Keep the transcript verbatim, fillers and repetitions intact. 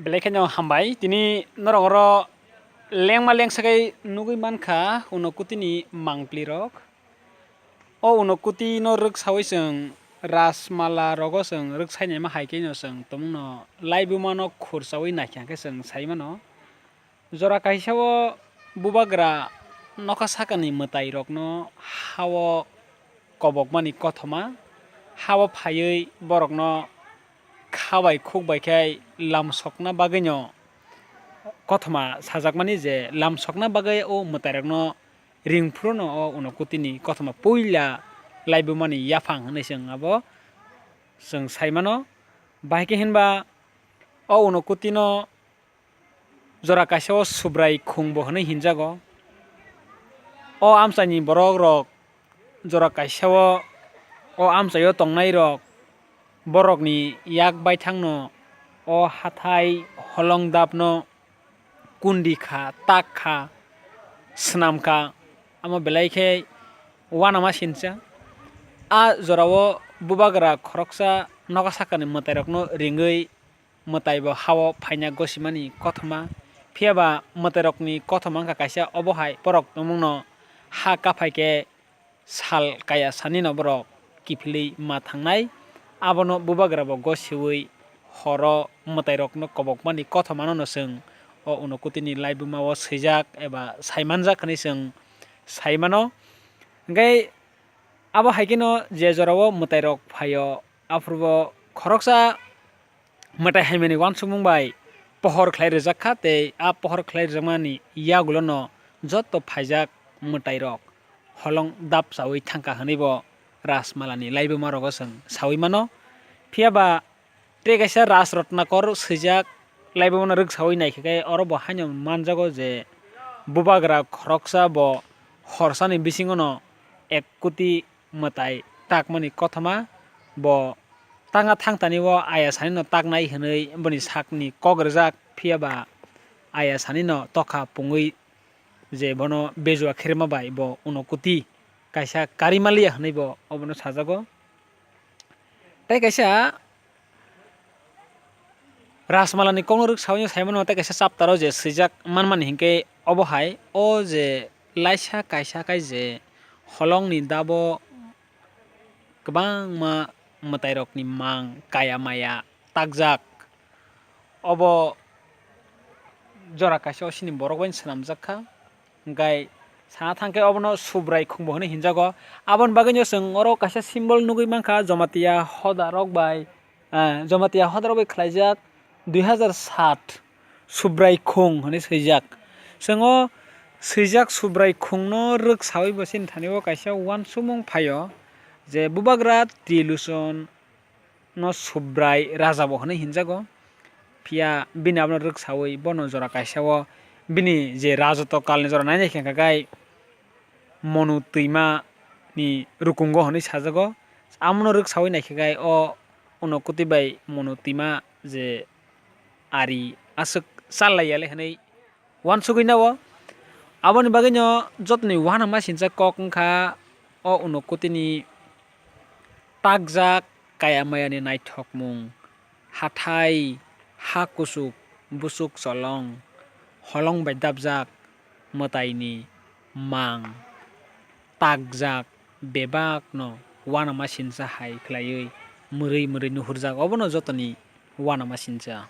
Belai kheno hambai. Tini norok oro lengma lengsa khe nugwi mankha Unokutini mangpli rok. O Unokutino rwksawi chwng Rajmala rogo chwng rwksai naima hai kheno chwng tongmungno laibumano khursawi naikha khe chwng sai mano. Jora kaisa o bubagra nokha sakani mwtai rokno ha-o kobokmani kothoma, ha-o phaiwi borokno kha bai khuk bai khe lamsokna bagwino kothoma sajakmani je lamsokna bagwi o mwtairokno ring phuru no o Unokutini kothoma puila laibumani yaphang hwnwi chwng abo chwng sai mano. Bahai khe hinba o Unokutino jora kaisa o Subrai khungbo hwnwi hinjago. O amchaini borok rok jora kaisa o, o amchaio tongnai rok borokni yak baithangno o hathai holong dapno kundi kha, tak kha, swnam kha, amo belai khe uanama sinsa. A jorao bubagra khoroksa nokha sakani mwtairokno ringwi mwtaibo ha-o phaina gosimani kothoma. Phiya ba mwtairokni kothoma wngkha kaisa obo hai borok tongmungno ha kaphai khe sal kaya sanino borok kiphilwi ma thangnai. Abono bubagrabo gosiwi horo mwtairokno kobokmani kothomano no chwng o Unokutini laibumao swijak eba saimanjak hwnwi chwng sai mano. Hwnkhe abo hai kheno je jorao mwtairok phaio, aphuru bo khoroksa mwtai haimani uansukmung bai pohor khlai rijak kha, tei a pohor khlai rijakmani yagulono joto phaijak mwtairok holong dap chaui thangkha hwnwi bo Rajmalani laibuma rogo chwng saui mano. Phiya ba tei kaisa Raj Ratnakor swijak laibumano rwksaui naikhe khe oro bo haino manjago je bubagra khoroksa bo horsani bisingono ek koti mwtai takmani kothoma bo tanga thangtani o aya sanino taknai hwnwi boni sakni kok rwjak, phiya ba aya sanino tokha pungwi je bono bejua kherma bai bo Unokoti kaisa kari maliya hwnwi bo obono sajago. Tei kaisa Rajmalani kokno rwksaui saimano tei kaisa chaptaro je swijak manmani hinkhe obo hai, o je laisa kaisa kai je holongni dabo kwbangma mwtairokni mang kaya maya takjak. Obo jora kaisa o sini borok bai swnamjak kha. Hwnkhe sana thangkhe obono Subrai khungbo hwnwi hinjago. Aboni bagwino chwng oro kaisa symbol nugwi mankha, Jamatia hodarok bai, ah, Jamatia hodarok bai khlaijak dui hazar sat Subrai khung hwnwi swijak. Chwng o swijak Subrai khungno rwksaui bo chini thani o kaisa uansukmung phaio je bubagra Tiluson no Subrai raja bo hwnwi hinjago. Phiya bini abono rwksaui bono jora kaisa o bini je rajoto kalni jora nainai khe hwnkha khe Monu twima ni rukungo hwnwi sajago. Amono rwksaui naikhe khe o Unokoti bai Monu twima je ari aswk challaiya le hwnwi uansugwi nao. Aboni bagwino jotoni uanama sinsa kok wngkha o Unokotini takjak kaya mayani naithokmung, hathai, ha kuchuk, buchuk cholong, holong bai dapjak mwtaini mang takjak bebakno uanama sinsa hai khlaiwi mwrwi mwrwi nuhurjak, obono jotoni uanama sinsa.